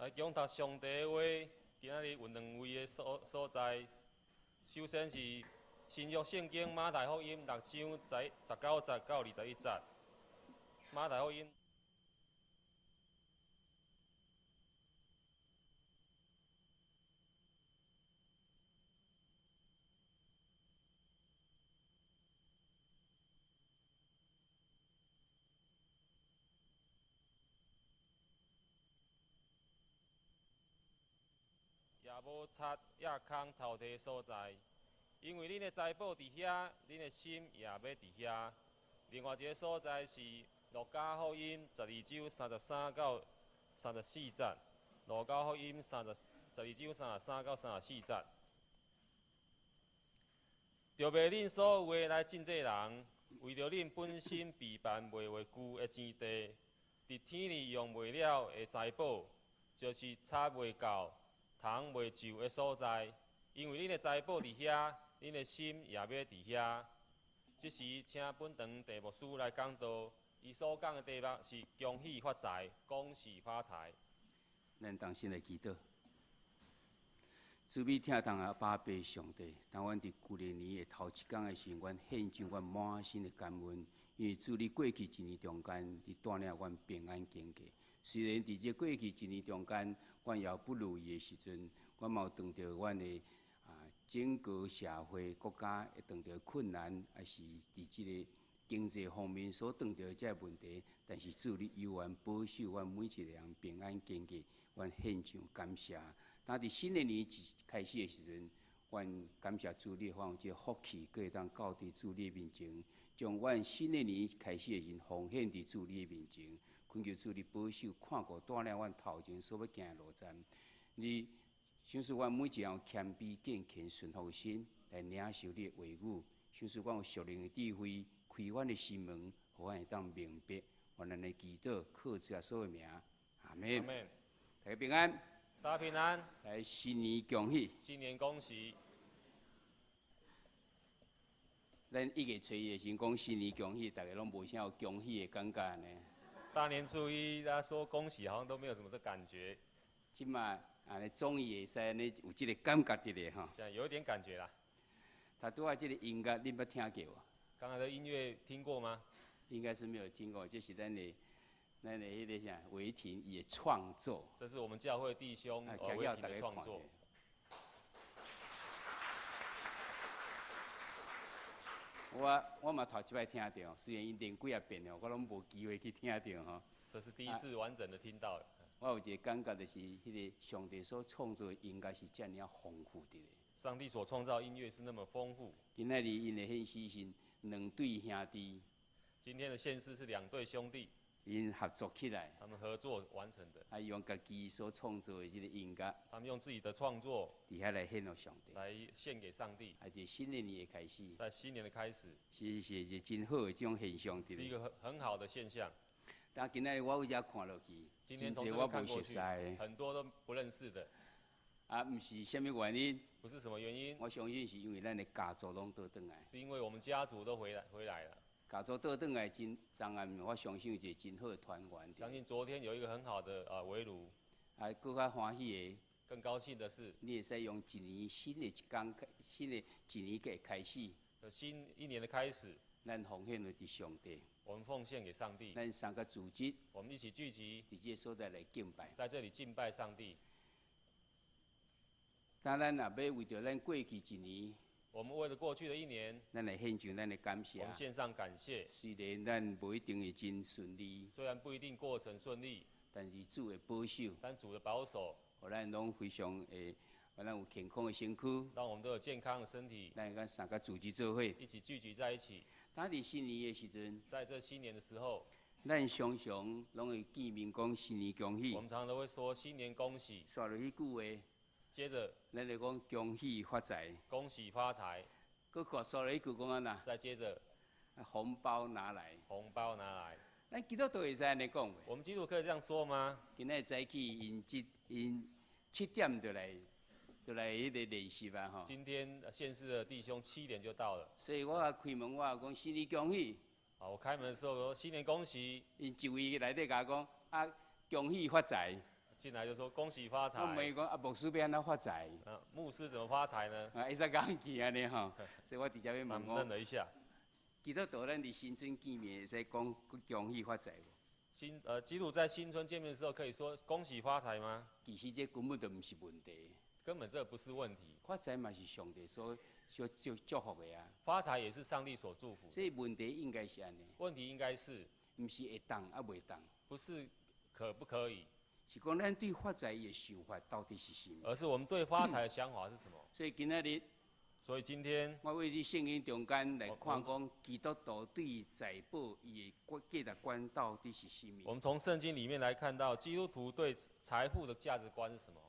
來講讀上帝的話，今仔日有兩位的所在。首先是新約聖經馬太福音六章十九節到21節。馬太福音。也無賊也空偷提的所在，因為恁的財寶佇遐，恁的心也欲佇遐。另外一个所在是路加福音12章33到34節。路加福音12章33到34節。著賣恁所有的來賑濟人，為著恁本身備辦袂壞舊的錢袋，佇天裡用袂了的財寶，就是賊袂到、蟲袂蛀的所在。因為恁的財寶佇遐，恁的心也欲佇遐。這時，請本堂鄭牧師來講道，伊所講的題目是恭喜發財，恭喜發財。咱同心來祈禱。慈悲疼痛的阿爸父上帝，當阮佇舊年的頭一工的時陣，阮獻上阮滿心的感恩，因為主你過去一年中間，你帶領阮平安經過。雖然佇這過去一年中間，阮也有不如意的時陣，阮嘛有碰著阮的整個社會國家會碰著困難，抑是佇這个經濟方面所碰著的這个問題，但是主你猶原保守阮每一个人平安經過，阮獻上感謝。當佇新的年一開始的時陣，阮感謝主你，予阮有這个福氣，閣會當到佇主你面前，將阮新的年開始的時陣奉獻佇主你面前，懇求主你保守看顧帶領阮頭前所欲行的路程。你賞賜阮每一個人有謙卑、敬虔、順服的心，來領受你的話語。賞賜阮有屬靈的智慧，開阮的心門，予阮會當明白。願咱的祈禱，靠主耶穌的名，阿門。阿門。大家平安。大家平安。來，新年恭喜。新年恭喜。咱一月初一的時講新年恭喜，大家攏無啥有恭喜的感覺呢。大年初一，大家說恭喜，好像都沒有什麼的感覺。這馬按呢終於會使按呢有這个感覺佇咧吼。現在有一點感覺啦。頭拄仔這个音樂，恁捌聽過無？剛才的音樂聽過嗎？應該是沒有聽過，這是咱的彼个啥維婷伊的創作。這是我們教會弟兄維婷的創作。我嘛頭一擺聽著，雖然伊練幾仔遍哦，我攏無機會去聽著吼。這是第一次完整的聽到。我有一個感覺，就是彼个上帝所創造的音樂是遮爾仔豐富的。上帝所創造音樂是那麼豐富。今仔日𪜶的獻詩是兩對兄弟。今天的獻詩是兩對兄弟。𪜶合作起來。他們合作完成的。啊，用家己所創造的這个音樂。他們用自己的創作。佇遐來獻予上帝。來獻給上帝。啊，這新的年的開始。在新年的開始。是一個真好的這種現象。是一個很好的現象。但今仔日我有遮看落去，真濟我無熟似的。很多都不認識的。啊，毋是啥物原因？不是什麼原因。我相信是因為咱的家族攏倒轉來。是因為我們家族都回來了。家族倒轉來真昨暗，我相信有一個真好的團圓。相信昨天有一個很好的圍爐。啊，閣較歡喜的。更高興的是。你會使用一年新的一工，新的一年的開始。新一年的開始。咱奉獻予上帝。我們奉獻給上帝。咱三個組織。我們一起聚集。佇這個所在來敬拜。在這裡敬拜上帝。當咱若欲為著咱過去一年，我們為了過去的一年，咱來獻上咱的感謝。我們獻上感謝。雖然咱無一定會真順利，雖然不一定過程順利，但是主的保守，但主的保守，予咱攏非常會，予咱有健康的身軀，讓我們都有健康的身體。咱會當三個組織做伙，一起聚集在一起。當佇新年的時陣，在這新年的時候，咱常常攏會見面講新年恭喜。我們常常都會說新年恭喜。紲落彼句話。接着，咱來講恭喜發財。恭喜發財。閣看紲落彼句講按怎？再接着，紅包拿來。紅包拿來。咱基督徒會使按呢講無？我們基督徒可以這樣說嗎？今仔早起𪜶7點就來彼个練習啊吼。今天獻詩的弟兄7點就到了。所以我開門我講新年恭喜。好，我開門的時候說新年恭喜。𪜶一位內底共我講啊，恭喜發財。進來就說恭喜發我問財。伊講啊，牧師欲按怎發財？啊，牧師怎麼發財呢？啊，會使講去按呢吼，所以我直接欲他們問講，愣了一下。基督徒咱佇新春見面會使講恭喜發財無？基督徒在新春見面的時候，可以說恭喜發財嗎？其實這根本就毋是問題。根本這不是問題。發財嘛是上帝所祝福的啊。發財也是上帝所祝福。所以問題應該是按呢，問題應該是，毋是會當抑袂當，不是可不可以，是講咱對發財的想法到底是啥物？而是我們對發財的想法是什麼？所以今仔日，所以今天我為佇聖經中間來看講，基督徒對財寶伊的價值觀到底是啥物？我們從聖經裡面來看到基督徒對財富的價值觀是什麼？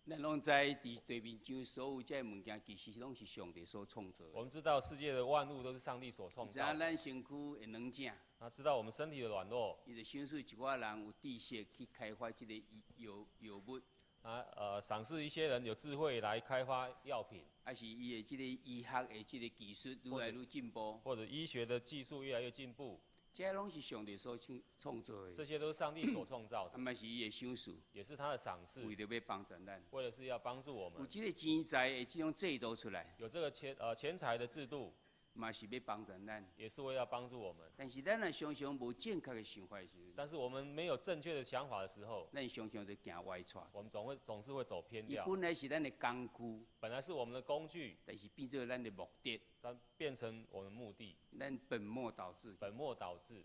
咱攏知佇地面上所有這物件，其實攏是上帝所創造的。我們知道世界的萬物都是上帝所創造的。知影咱身軀的軟正，啊，知道我們身體的軟弱。伊就賞賜一寡人有知識去開發這個藥物。啊，賞賜一些人有智慧來開發藥品。抑是伊的這個醫學的這個技術愈來愈進步。或者醫學的技術越來越進步。這攏是上帝所創造的。這些都是上帝所創造的。啊嘛是伊的賞賜。也是他的賞賜。為著欲幫助咱。為的是要幫助我們。有這個錢財的這種制度出來。有這個錢財的制度。嘛是欲幫助咱。也是為了幫助我們。但是咱若常常無正確的想法的時陣，但是我們沒有正確的想法的時候，咱常常就行歪趖。我們總是會走偏掉。伊本來是咱的工具，本來是我們的工具，但是變做咱的目的，但變成我們目的。咱本末倒置。本末倒置。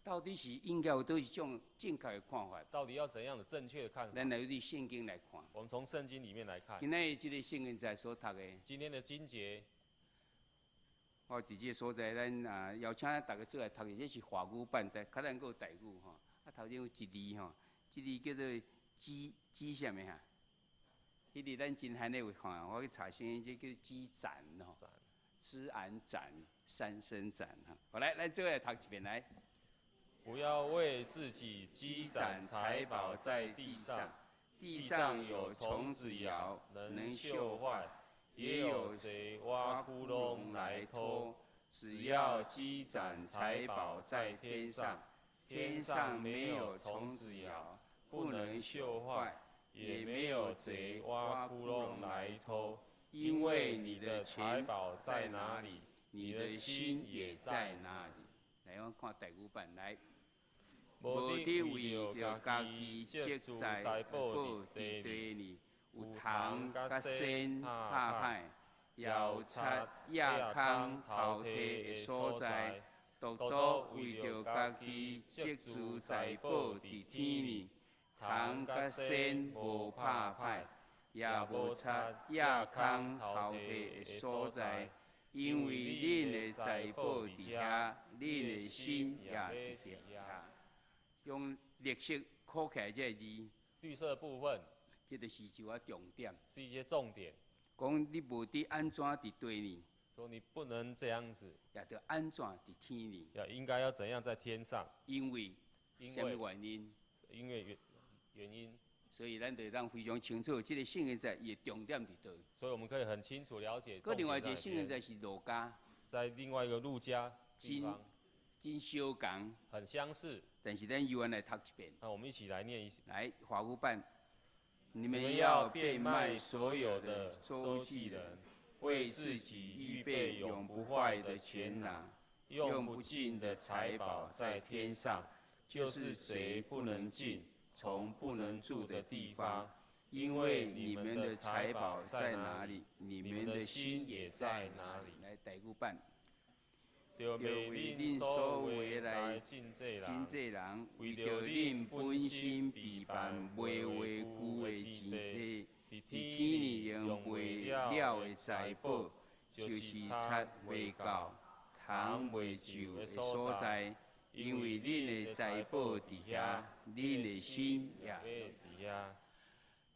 到底是應該有佗一種正確的看法？到底要怎樣的正確的看法？咱來佇聖經來看。我們從聖經裡面來看。今仔日這個聖經節所讀的。今天的經節。我佇這個所在，咱啊邀請大家做來讀的，這是華語版，但較咱閣有台語吼。啊，頭前有一字吼，這字叫做積積啥物哈？彼個咱真罕咧有看，我去查聖經，這叫積攢吼。織安攢，三聲攢哈。好來，咱做來讀一遍來。不要為自己積攢財寶在地上，地上有蟲子咬，能鏽壞。也有賊挖窟窿來偷，只要積攢財寶在天上，天上沒有蟲子咬，不能鏽壞，也沒有賊挖窟窿來偷。因為你的財寶在哪裡，你的心也在哪裡。來，我看台語版來。無無得為著家己積財寶佇地裡。有蟲佮蟬拍歹，也有賊驛空偷提的所在，獨獨為著家己積聚財寶佇天裡，蟲佮蟬無拍歹，也無賊驛空偷提的所在，因為恁的財寶佇遐，恁的心也佇遐。用綠色箍起來這個字，綠色部分。這就是一寡重點，是一些重點。講你無得按怎佇地裡，說你不能這樣子，也著按怎佇天裡。要應該要怎樣在天上？因為啥物原因？因為原因。所以咱就當非常清楚，這個聖經節伊的重點佇佗。所以我們可以很清楚了解。閣另外一個聖經節是路加，在另外一個路加地方，真相仝，很相似。但是咱猶原來讀一遍。那我們一起來念一下。來，華語版。你們要變賣所有的，周濟人，為自己預備永不壞的錢囊，用不盡的財寶在天上，就是賊不能進、蟲不能蛀的地方。因為你們的財寶在哪裡，你們的心也在哪裡。來，台語版。著賣恁所有的來賑濟人，為著恁本身備辦袂壞舊的錢袋，佇天裡用袂了的財寶，就是賊袂到、蟲袂蛀的所在。因為恁的財寶佇遐，恁的心也佇遐。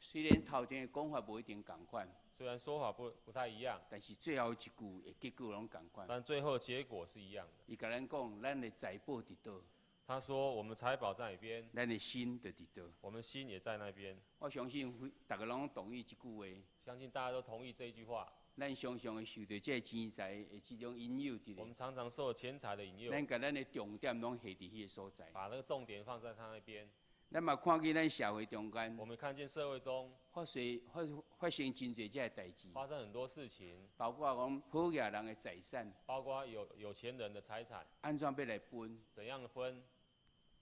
雖然頭前的講法無一定仝款。雖然說法不太一樣，但是最後一句的結果攏仝款。但最後結果是一樣的。伊共咱講，咱的財寶佇佗？他說：我們財寶在哪邊？咱的心就佇佗。我們心也在那邊。我相信，大家攏同意這句話。相信大家都同意這一句話。咱常常會受著這個錢財的這種引誘佇咧。我們常常受錢財的引誘。咱共咱的重點攏下佇彼個所在。把那個重點放在他那邊。咱嘛看見咱社會中間我們看見社會中發生真濟這个代誌，發生很多事情，包括講好額人的財產，包括有錢人的財產，按怎欲來分？怎樣分？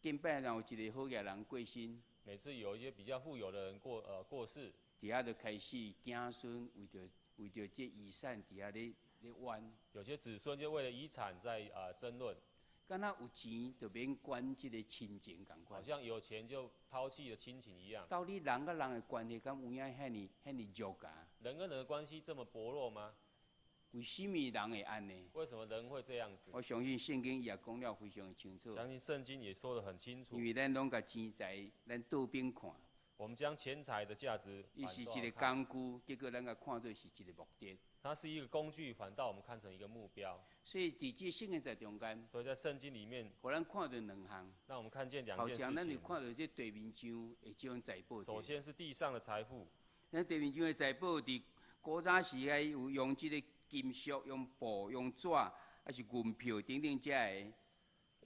近擺若有一個好額人過身，每次有一些比較富有的人過世，佇遐就開始子孫為著這遺產佇遐咧冤。有些子孫就為了遺產在爭論。敢若有錢就免管這個親情仝款。好像有錢就拋棄了親情一樣。到底人佮人的關係敢有影遐爾遐爾弱啊？人跟人的關係這麼薄弱嗎？為什麼人會按呢？為什麼人會這樣子？我相信聖經也講了非常的清楚。相信聖經也說得很清楚。因為咱攏共錢財，咱倒邊看。我們將錢財的價值，伊是一個工具，結果咱共看做是一個目的。它是一個工具，反倒我們看成一個目標。所以佇這聖經在中間，所以在聖經裡面，予咱看著兩項。讓我們看見兩件事情。頭前咱就看著這地面上的這種財寶。首先是地上的財富。咱地面上的財寶，佇古早時代有用這個金屬、用布、用紙，還是銀票等等這个。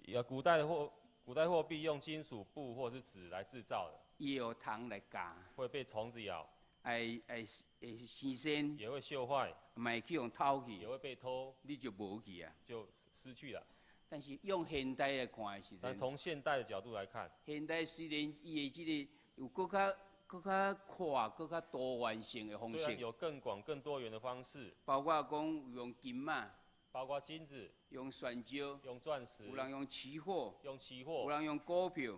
有古代貨幣用金屬、布或是紙來製造的。伊會予蟲來咬，會被蟲子咬。會生鉎，也會鏽壞，嘛會去予偷去，也會被偷，你就無去啊，就失去了。但是用現代來看的時陣，但從現代的角度來看，現代雖然伊的這個有閣較闊、閣較多元性的方式，雖然有更廣、更多元的方式，包括講用金仔，包括金子，用鑽石，用鑽石，有人用期貨，用期貨，有人用股票，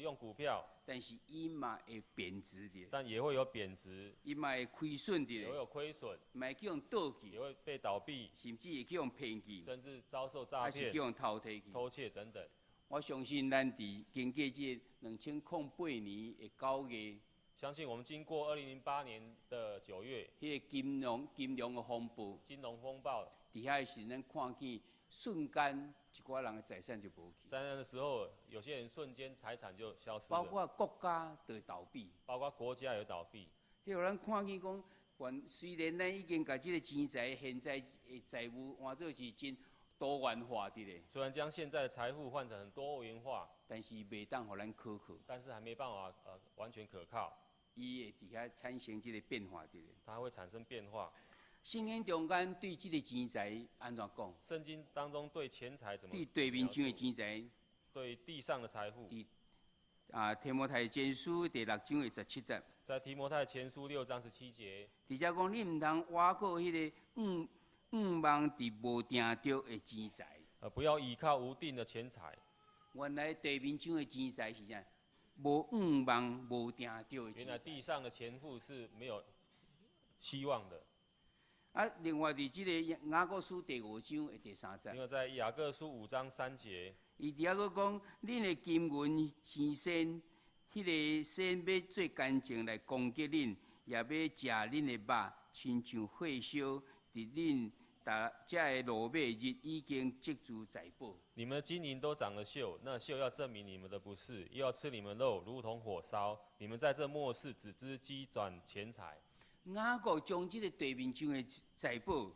用股票，但是伊嘛會貶值的，但也會有貶值，伊嘛會虧損的，也會有虧損，嘛會去予倒去，也會被倒閉，甚至會去予騙去，甚至遭受詐騙，還是去予偷提去，偷竊等等。我相信咱佇經過這2008年的9月，相信我們經過2008年的9月，彼個金融的風暴，金融風暴，佇遐的時陣，咱看見瞬間一寡人的財產就無去。在那個時候，有些人瞬間財產就消失。包括國家都會倒閉。包括國家也倒閉。彼予咱看見講，原雖然咱已經共這個錢財現在的財務換做是真多元化佇咧。雖然將現在的財富換成很多元化，但是袂當予咱可靠。但是還沒辦法完全可靠。伊會佇遐產生這個變化佇咧。它會產生變化。聖經中間對這個錢財按怎講？聖經當中對錢財怎麼？對地面上的錢財。對地上的財富。佇提摩太前書第六章的十七節。在提摩太前書6章17節。佇遮講，你毋通倚靠彼个向望佇無定著的錢財。不要倚靠無定的錢財。原來地面上的錢財是啥？無向望、無定著的錢財。原來地上的錢富是沒有希望的。另外佇這个雅各書第五章的第三節。另外在雅各書5章3節。伊佇遐閣講，恁的金銀生鉎，彼个鉎欲做乾淨來攻擊恁，也欲食恁的肉，親像火燒，佇恁逐這个落尾日已經積聚財寶。你們的金銀都長了鏽，那鏽要證明你們的不是，又要吃你們肉，如同火燒。你們在這末世只知積攢錢財。雅各將這个地面上的財寶，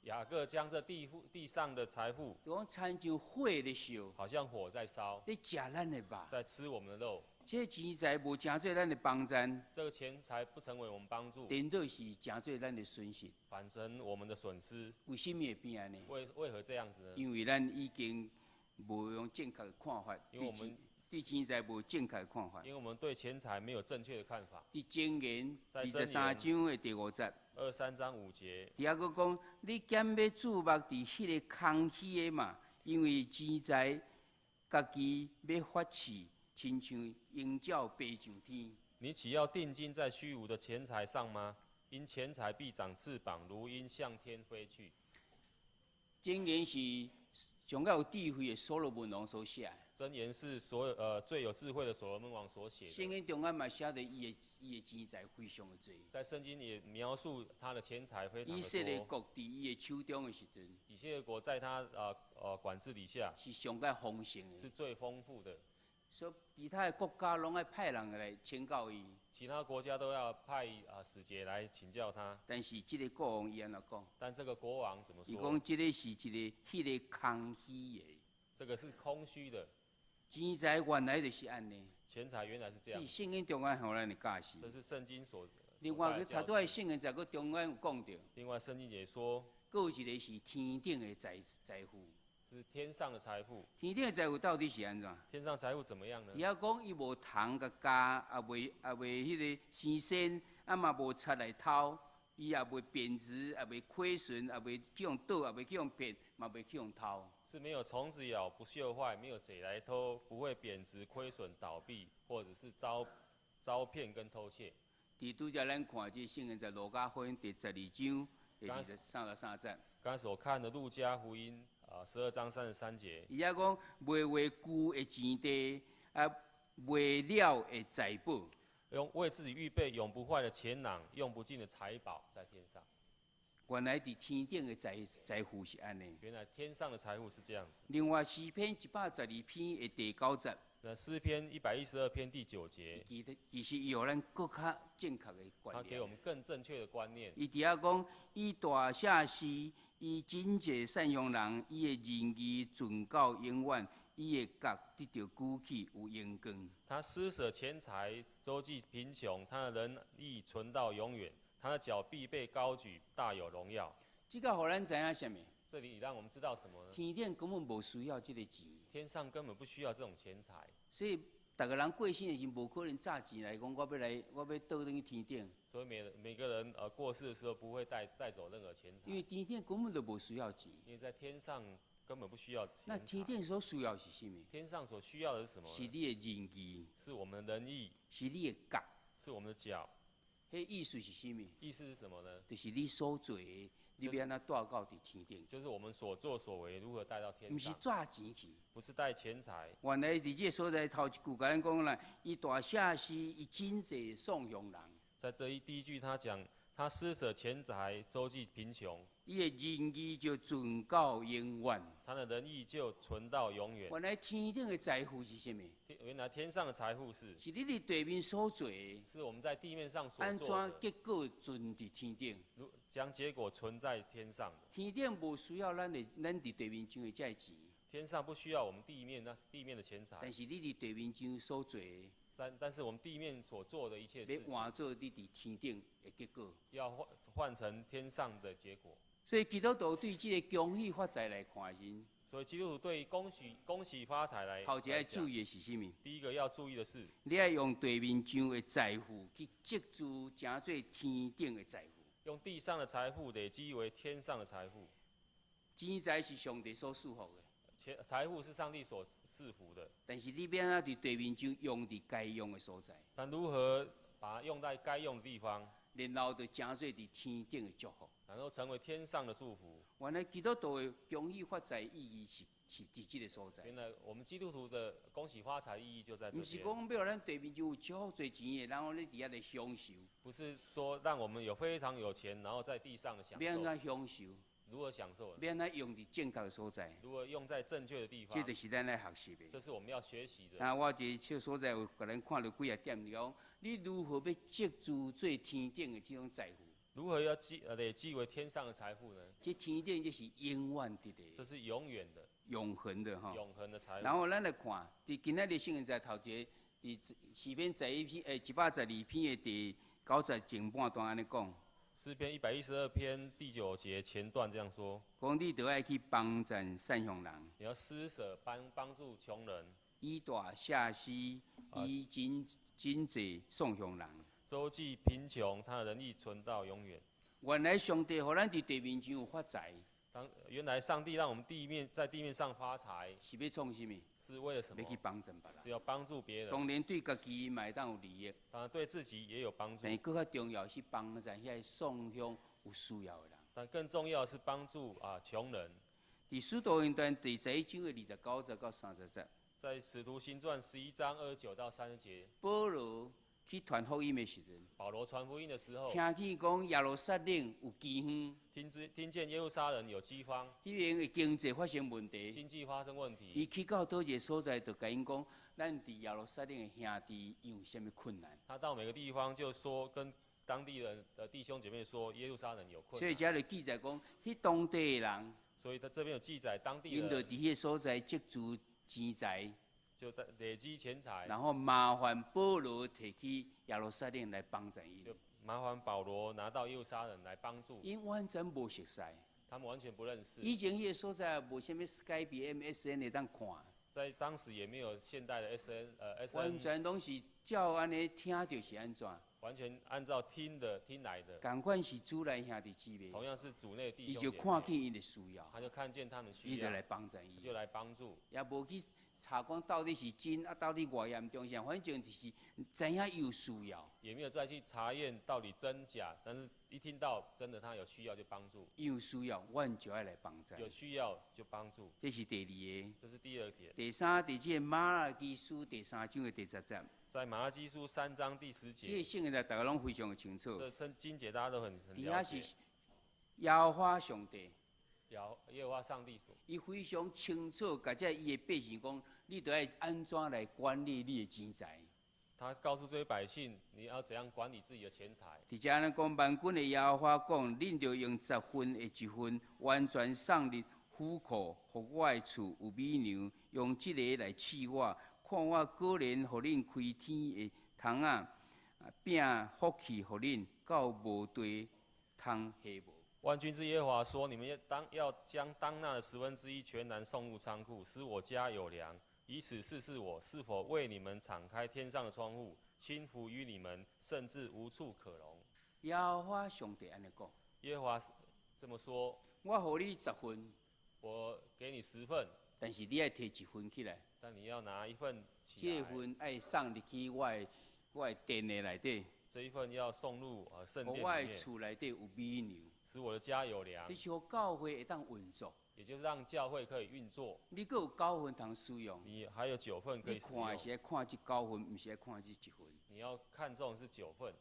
雅各將這地上的財富，就講親像火咧燒，好像火在燒，咧食咱的肉，在吃我們的肉。這錢財無成做咱的幫助，這個錢財不成為我們幫助，顛倒是成做咱的損失，反成我們的損失。為什麼會變按呢？為何這樣子呢？因為咱已經無用正確的看法，因為我們對錢財無正確的看法。因為我們對錢財沒有正確的看法。佇箴言23章的第五節。 23章5節。佇遐閣講，你敢欲注目佇彼个空虛的嗎？因為錢財家己欲發翅，親像鷹鳥飛上天。你豈要定睛在虛無的錢財上嗎？因錢財必長翅膀，如鷹向天飛去。箴言是上較有智慧的所羅門王所寫。箴言是所有最有智慧的所羅門王所寫的。聖經中間嘛寫著伊的錢財非常的濟。在聖經也描述他的錢財非常的多。以色列國佇伊的手中的時陣，以色列國在他管制底下，是上蓋豐盛的，是最豐富的。所以其他的國家攏愛派人來請教伊。其他國家都要派使節來請教他。但是這个國王伊按怎講？但這個國王怎麼說？伊講這个是一个彼个空虛的。這個是空虛的。錢財原來就是按呢。錢財原來是這樣。這是聖經中間予咱的教示。這是聖經所。另外，佢頭拄仔聖經在閣中間有講著。另外，聖經也說。閣有一個是天頂的財富。是天上的財富。天頂的財富到底是按怎？天上財富怎麼樣呢？伊遐講伊無蟲共咬，也袂彼個生鉎，啊嘛無賊來偷，伊也袂貶值，也袂虧損，也袂去予盜，也袂去予騙，嘛袂去予偷。是沒有蟲子咬，不鏽壞，沒有賊來偷，不會貶值、虧損、倒閉，或者是遭騙跟偷竊。佇拄才咱看這聖經在路加福音第12章第23十三節。剛才所看的路加福音啊，12章33節。伊遐講袂壞舊的錢袋，啊，袂了的財寶。用為自己預備永不壞的錢囊，用不盡的財寶在天上。原來佇天頂的財富是按呢。原來天上的財富是這樣子。另外詩篇112篇的第九節。那詩篇112篇第九節。其實伊予咱閣較正確的觀念。他給我們更正確的觀念。伊佇遐講，以大赦施，以賑濟贍養人，伊的仁義存到永遠，伊的角得著舉起有榮光。他施捨錢財，周濟貧窮，他的仁義存到永遠，他的角必被高舉，大有榮耀。這個予咱知影啥物？這裡讓我們知道什麼呢？天頂根本無需要這個錢。天上根本不需要這種錢財。所以，逐个人過身的時，無可能紮錢來講，我欲來，我欲倒轉去天頂。所以每個人過世的時候，不會帶走任何錢財。因為天頂根本就無需要錢。因為在天上根本不需要錢。那天頂所需要是啥物？天上所需要的是什麼？是你的仁義。是我們的仁義。是你的角。是我們的角。彼意思是啥物？意思是什麼呢？就是你所做的，你欲按怎帶到佇天頂？就是我們所作所為如何帶到天上？毋是帶錢去，不是帶錢財。原來佇這個所在頭一句共咱講啦，伊大赦施，伊賑濟贍養人。在第一句，他講他施捨錢財，周濟貧窮。伊的仁義就存到永遠。他的仁義就存到永遠。原來天頂的財富是啥物？原來天上的財富是。是你佇地面所做的。是我們在地面上所做的。按怎結果存佇天頂？如將結果存在天上。天頂無需要咱的，咱佇地面上的這个錢。天上不需要我們地面那地面的錢財。但是你佇地面上所做的。但是我們地面所做的一切事情，欲換做你佇天頂的結果。要換成天上的結果。所以基督徒對這个恭喜發財來看時，所以基督徒對恭喜發財來，頭一個注意的是啥物？第一個要注意的是，你愛用地面上的財富去積聚，成做天頂的財富。用地上的財富累積為天上的財富。錢財是上帝所賜福的。錢財富是上帝所賜福的。但是你欲按怎佇地面上用佇該用的所在？但如何把它用在該用的地方？然後就成做佇天頂的祝福。然後成為天上的祝福。原來基督徒的恭喜發財意義是佇這个所在。原來我們基督徒的恭喜發財意義就在這邊。毋是講欲予咱地面就有足濟錢的，然後你佇遐咧享受。不是說讓我們有非常有錢，然後在地上的享受。欲按怎享受？如何享受？欲按怎用佇正確的所在？如何用在正確的地方？這就是咱來學習的。這是我們要學習的。啊，我這個所在有共咱看著幾個點，講你如何欲積聚做天頂的這種財富？如何要累積為天上的財富呢？這天頂這是永遠的。這是永遠的。永恆的哈。永恆的財富。然後咱來看，佇今仔日聖經在頭一個，佇詩篇十一篇，112篇的第九節前半段按呢講。詩篇112篇第九節前段這樣說：講你著愛去幫贊贍養人。你要施捨幫助窮人。以大赦施，以賑濟贍養人。周濟貧窮，他的仁義存到永遠。原來上帝予咱佇地面上有發財。當原來上帝讓我們地面在地面上發財，是欲創啥物？是為了什麼？欲去幫助別人。是要幫助別人。當然對家己嘛會當有利益。當然對自己也有幫助。但是閣較重要是幫助遐个喪鄉有需要的人。但更重要的是幫助啊窮人。佇使徒行傳第11章的29節到30節。在使徒行傳11章29到30節。保羅去傳福音的時陣，保羅傳福音的時候，聽見講耶路撒冷有饑荒，聽見耶路撒冷有饑荒，彼邊的經濟發生問題，經濟發生問題。伊去到佗一个所在，就共𪜶講，咱佇耶路撒冷的兄弟有啥物困難。他到每個地方就說，跟當地人的弟兄姐妹說，耶路撒冷有困難。所以遮就記載講，彼當地的人，所以他這邊有記載當地𪜶就佇彼个所在積聚錢財。就累積錢財。然後麻煩保羅提去耶路撒冷來幫助𪜶。就麻煩保羅拿到耶路撒冷來幫助。𪜶完全無熟似。他們完全不認識。以前彼個所在無啥物 Skype、MSN 會當看。在當時也沒有現代的 S 完 N。全攏是照按呢聽著是按怎。完全按照聽的聽來的。仝款是主內兄弟姊妹。同樣是主內弟伊就兄姐妹。看見𪜶的需要。他就看見他們需要。伊就來幫助伊。就來幫助。也無去查講到底是真啊，到底偌嚴重啥，反正就是知影伊有需要。也沒有再去查驗到底真假，但是一聽到真的他有需要就幫助。伊有需要，阮就愛來幫助。有需要就幫助。這是第二個。這是第二點。第三，佇這個瑪拉基書第三章的第十節。在瑪拉基書三章第十節。這個聖經大家攏非常的清楚。這聖經節大家都很了解。佇遐是耶和華上帝。耶和華上帝說。伊非常清楚，共這伊的百姓講，你著愛按怎來管理你的錢財。他告訴這些百姓，你要怎樣管理自己的錢財。佇遮按呢講，萬軍的耶和華講，恁著用十份的一份，完全送入府庫，予我的厝有米糧，用這個來試我，看我果然予恁開天的窗仔，餅福氣予恁，到無地通下無。萬軍之耶和華說：你們要將當納的十分之一全然送入倉庫，使我家有糧，以此試試我是否為你們敞開天上的窗戶，傾福於你們，甚至無處可容。耶和華上帝按呢講。耶和華這麼說：我予你十份，我給你十份，但是你愛提一份起來。但你要拿一份起來。這份愛送入去我的殿的內底。這一份要送入聖殿裡面。我的厝內底有米糧。使我的家有糧。這是予教會會當運作。也就是讓教會可以運作。你閣有九份通使用。你還有九份可以使用。你看的是愛看這九份，毋是愛看這一份。你要看重是九份。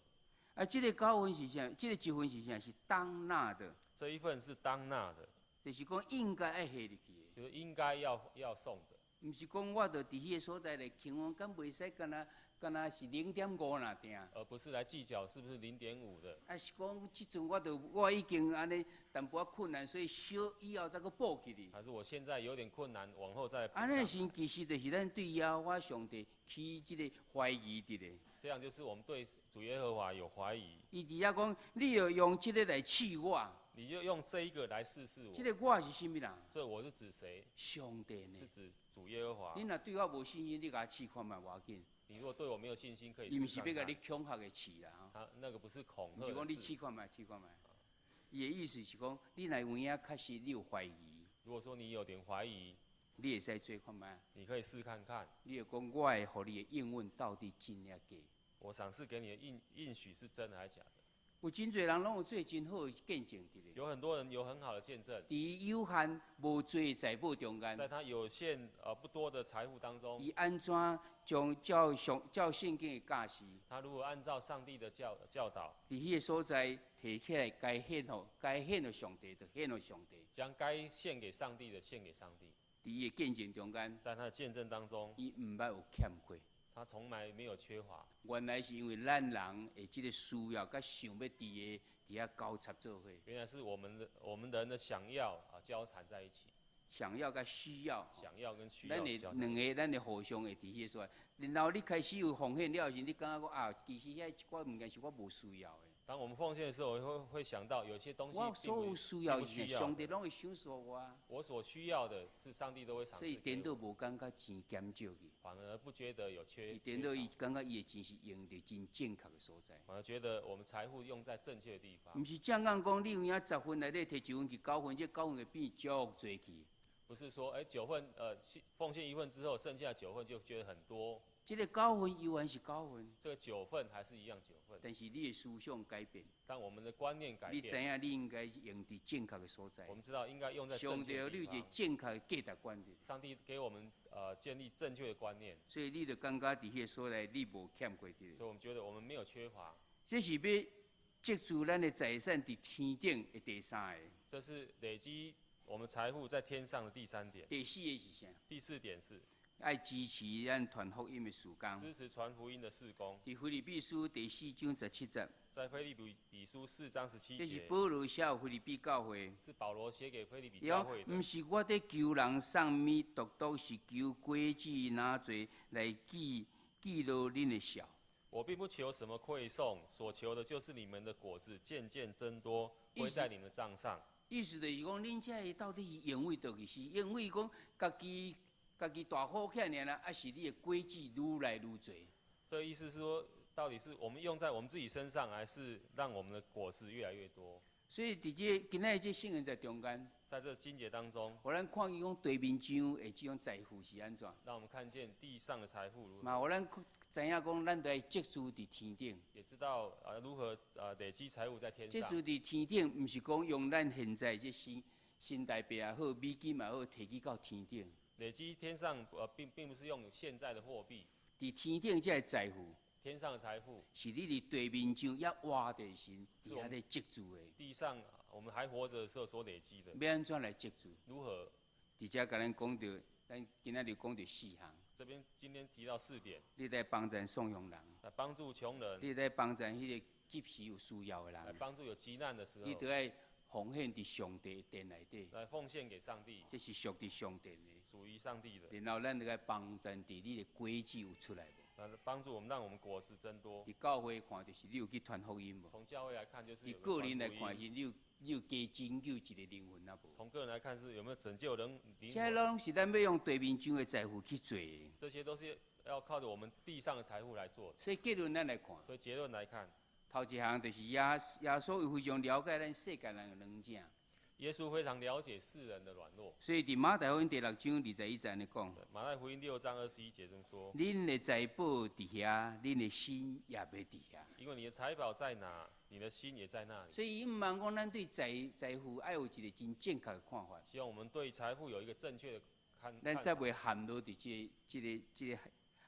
啊，這個九份是啥？這個一份是啥？是當納的。這一份是當納的。就是講應該愛獻入去的。就是應該要送的。毋是講我著佇彼個所在來傾講，敢袂使敢若敢若是0.5爾定。而不是來計較是不是0.5的。啊是講這陣我著我已經按呢淡薄仔困難，所以小以後再閣補起去。還是我現在有點困難，往後再。按呢時其實就是咱對耶和華上帝起這個懷疑佇咧。這樣就是我們對主耶和華有懷疑。伊佇遐講，你要用這個來試我。你就用這一個來試試我。這個我是啥物人？這我是指誰？上帝呢？是指主耶和華。你若對我無信心，你共我試看覓無要緊。你如果對我沒有信心，可以。伊毋是欲共你恐嚇的試啦。他那個不是恐嚇。毋是講你試看覓，試看覓。伊的意思是講，你若有影確實你有懷疑。如果說你有點懷疑，你會使做看覓。你可以試看看。你會講我會予你的應允到底真抑假？我賞賜給你的應許是真的還是假的？有真濟人攏有做真好的見證佇咧。有很多人有很好的見證。佇有限無濟財寶中間。在他有限而不多的財富當中。伊按怎將照上照聖經的教示？他如果按照上帝的教導。佇彼個所在提起來，該獻予該獻予上帝，就獻予上帝。將該獻給上帝的獻給上帝。佇伊的見證中間。在他的見證當中。伊毋捌有欠過。他從來沒有缺乏。原來是因為咱人的這個需要，佮想欲佇的佇遐交雜做伙。原來是我們人的想要啊交纏在一起。想要佮需要。想要跟需要。咱的兩个，咱的互相會佇彼個所在。然後你開始有奉獻了時，你感覺講啊，其實遐一寡物件是我無需要的。當我們奉獻的時候，會想到有些東西我所有需要並不需要。上帝攏會賞賜我。我所需要的是上帝都會賞賜。所以顛倒無感覺錢減少去。反而不覺得有缺。伊顛倒伊感覺伊的錢是用佇真正確的所在。反而覺得我們財富用在正確的地方。毋是正講講，你有影十份內底提一份去九份，這九份會變足濟去。不是說，九份，奉獻一份之後，剩下九份就覺得很多。這個九份猶原是九份。這個九份還是一樣九份。但是你的思想改變。當我們的觀念改變。你知影你應該用佇正確的所在。我們知道應該用在正確的地方。上帝予你一個正確的價值觀念。上帝給我們建立正確的觀念。所以你就感覺佇彼個所在你無欠過佇。所以我們覺得我們沒有缺乏。這是欲積聚咱的財產佇天頂的第三個。這是累積我們財富在天上的第三點。第四個是啥？第四點是。愛支持咱傳福音的事工。支持傳福音的事工。佇腓立比書第四章十七節，在腓立比書4章17 這是節，保羅寫予腓立比教會。是保羅寫給腓立比伊教會講，毋的。是我佇求人送物，獨獨是求果子若濟來記記錄恁的數。我並不求什麼饋送，所求的就是你們的果子漸漸增多，歸在你們帳上。意思就是講，恁這个到底是用為佗去？是用為講家己家己大好起來爾呢，還是你的果子愈來愈濟？這個意思是說，到底是我們用在我們自己身上，還是讓我們的果子越來越多？所以佇這個今仔日這聖經在中間，在這經節當中，予咱看見講地面上的這種財富是按怎，讓我們看見地上的財富如何，嘛予咱知影講，咱著愛積資佇天頂。也知道啊如何啊累積財富在天上。積資佇天頂，毋是講用咱現在這新新台幣也好，美金也好，提去到天頂。累積天上，並不是用現在的貨幣。佇天頂這个財富，天上的財富是你佇地面上猶活的時，佇遐咧積資的。地上我們還活着的時候所累積的。欲按怎來積資？如何？佇遮共咱講著，咱今仔日講著四項。這邊今天提到四點。你來幫贊貧窮人。來幫助窮人。你來幫贊彼个急時有需要的人。來幫助有急難的時候。你著愛奉獻佇上帝的殿內底。來奉獻給上帝。這是屬佇上帝的。屬於上帝的。然後咱著愛幫贊佇你的果子有出來無？來幫助我們，讓我們果實增多。佇教會看，就是你有去傳福音無？從教會來看，就是佇個人來看，是你有加拯救一个靈魂啊無？從個人來看，是有沒有拯救人靈魂？這攏是咱欲用地面上的財富去做的。這些都是要靠著我們地上的財富來做的。所以結論咱來看。所以結論來看，頭一項就是耶穌非常了解咱世間人的軟弱。耶穌非常了解世人的軟弱。所以佇馬太福音第六章二十一節按呢講。馬太福音6章21節中說：恁的財寶佇遐，恁的心也欲佇遐。因為你的財寶在哪，你的心也在那裡。所以伊毋茫講，咱對財富愛有一个真正確的看法。希望我們對財富有一個正確的看。咱才袂陷落佇這个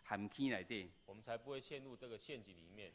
陷坑內底。我們才不會陷入這個陷阱裡面。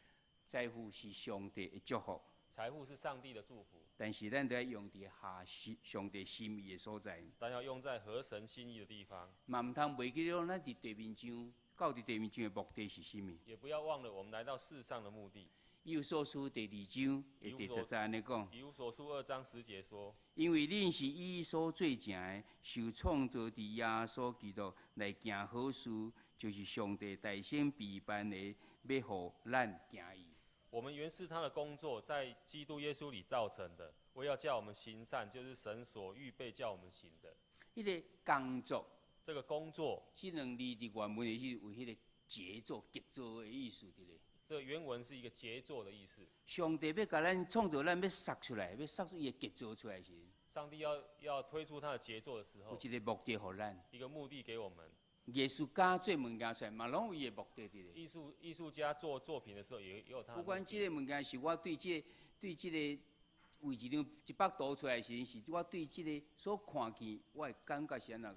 財富是上帝的祝福。財富是上帝的祝福。但是咱著愛用佇合上帝心意的所在。但要用在合神心意的地方。嘛毋通袂記得咱佇地面上，到佇地面上的目的是啥物？也不要忘了我們來到世上的目的。以弗所書第二章的第十節按呢講。以弗所書2章10節說：因為恁是伊所做成的，受創造佇耶穌基督來行好事，就是上帝大先備辦的，欲予咱行伊。我們原是他的工作，在基督耶穌裡造成的，為要叫我們行善，就是神所預備叫我們行的。彼个工作，這個工作，這兩字佇原文是有彼个傑作、傑作的意思佇咧。這個原文是一個傑作的意思。上帝欲共咱創造，咱欲殺出來，欲殺出伊的傑作出來時，上帝要推出他的傑作的時候，有一个目的予咱，一個目的給我們。藝術家做物件出來，嘛攏有伊的目的佇咧。藝術家做作品的時候，也有他。不管這个物件是我對這个畫一張一幅圖出來時，是我對這个所看見，我的感覺是按怎，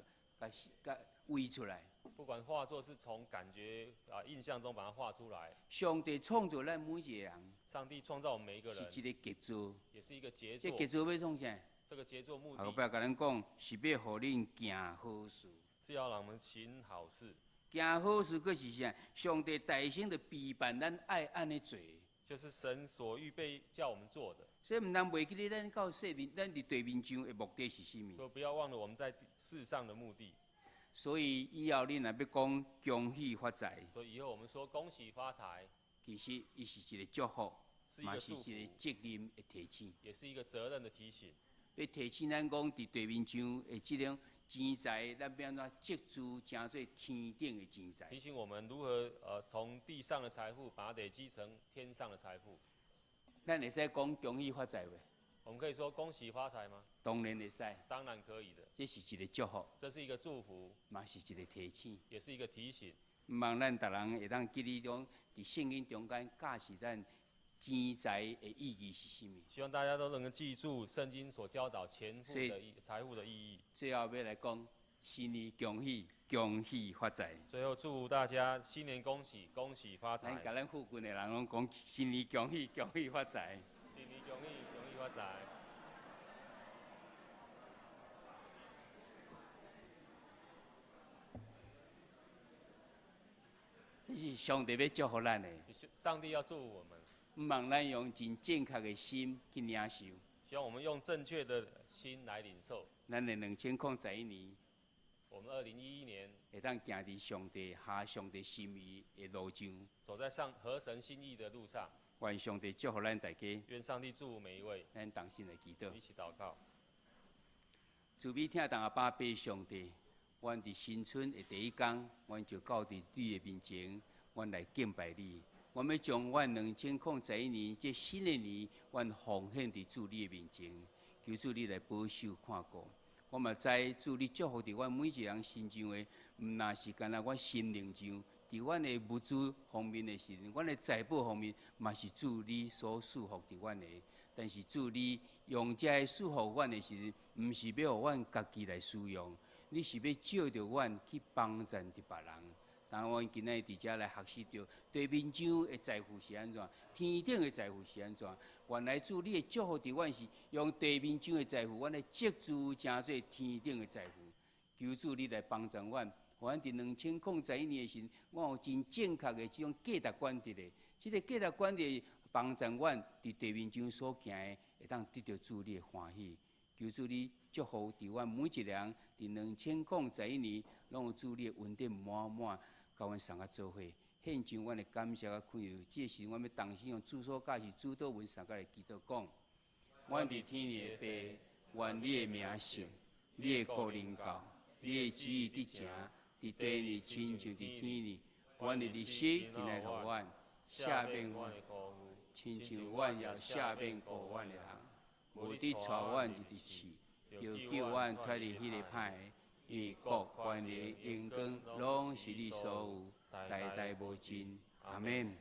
共畫出來。不管畫作是從感覺啊印象中把它畫出來。上帝創造咱每一個人。上帝創造我們每一個人。是一个傑作。也是一個傑作。這傑作欲創啥？這個傑作目的。後壁共咱講，是欲予恁行好事。是要讓我們行好事。行好事，閣是啥？上帝大先就備辦咱愛按呢做。就是神所預備叫我們做的。所以毋通袂記得咱到世面，咱佇地面上的目的是啥物。所以不要忘了我們在世上的目的。所以以後恁若欲講恭喜發財，所以以後我們說恭喜發財，其實伊是一個祝福，嘛是一個責任的提醒。也是一個責任的提醒。欲提醒咱講，佇地面上的這種錢財，咱欲按怎積資，成做天頂的錢財。提醒我們如何從地上的財富，把它累積成天上的財富。咱會使講恭喜發財袂？我們可以說恭喜發財嗎？當然會使。當然可以的。這是一個祝福。這是一個祝福。嘛是一個提醒。也是一個提醒。望咱逐人會當記得講，佇聖經中間教示咱錢財的意義是啥物。希望大家都能夠記住聖經所教導錢富的意財富的意義。最後欲來講，新年恭喜，恭喜發財。最後祝大家新年恭喜，恭喜發財。咱共咱附近的人攏講新年恭喜，恭喜發財。新年恭喜，恭喜發財。這是上帝欲祝福咱的。上帝要祝福我們。毋望咱用真正確的心去領受。希望我們用正確的心來領受。咱的2011年，我們2011年會當行佇上帝合上帝心意的路上。走在上合神心意的路上。願上帝祝福咱大家。願上帝祝福每一位。咱同心來祈禱。一起禱告。慈悲疼痛阿爸父上帝，阮佇新春的第一工，阮就到佇你的面前，阮來敬拜你。阮欲將阮2011年這新的年，阮奉獻佇主你的面前，求主你來保守看顧。我嘛知主你祝福佇阮每一个人身上的，毋若是干焦阮心靈上，佇阮的物資方面的時陣，阮的財寶方面，嘛是主你所賜福佇阮的。但是主你用這个賜福阮的時陣，毋是欲予阮家己來使用，你是欲藉著阮去幫贊著別人。當阮今仔日佇遮來學習著地面上的財富是按怎，天頂的財富是按怎。原來主你的祝福佇阮是用地面上的財富，阮來積聚成做天頂的財富。求主你來幫助阮，予阮佇2011年的時，阮有真正確的這種價值觀佇咧。這个價值觀佇幫助阮佇地面上所行的，會當得著主你的歡喜。求主你祝福佇阮每一个人佇2011年，攏有主你的恩典滿滿，佮阮送甲做伙，獻上阮的感謝佮懇求。這時阮欲同心用主所教示主禱文相佮來祈禱講：阮佇天的父，願你的名聖，你的國臨到，你的旨意得成，佇地裡親像佇天裡。阮的日食今日予阮，赦免阮，親像阮也赦免過阮的人，無得帶阮入去試，著救阮脫離彼个歹的。因為國權力榮光攏是你所有，代代無盡。阿們。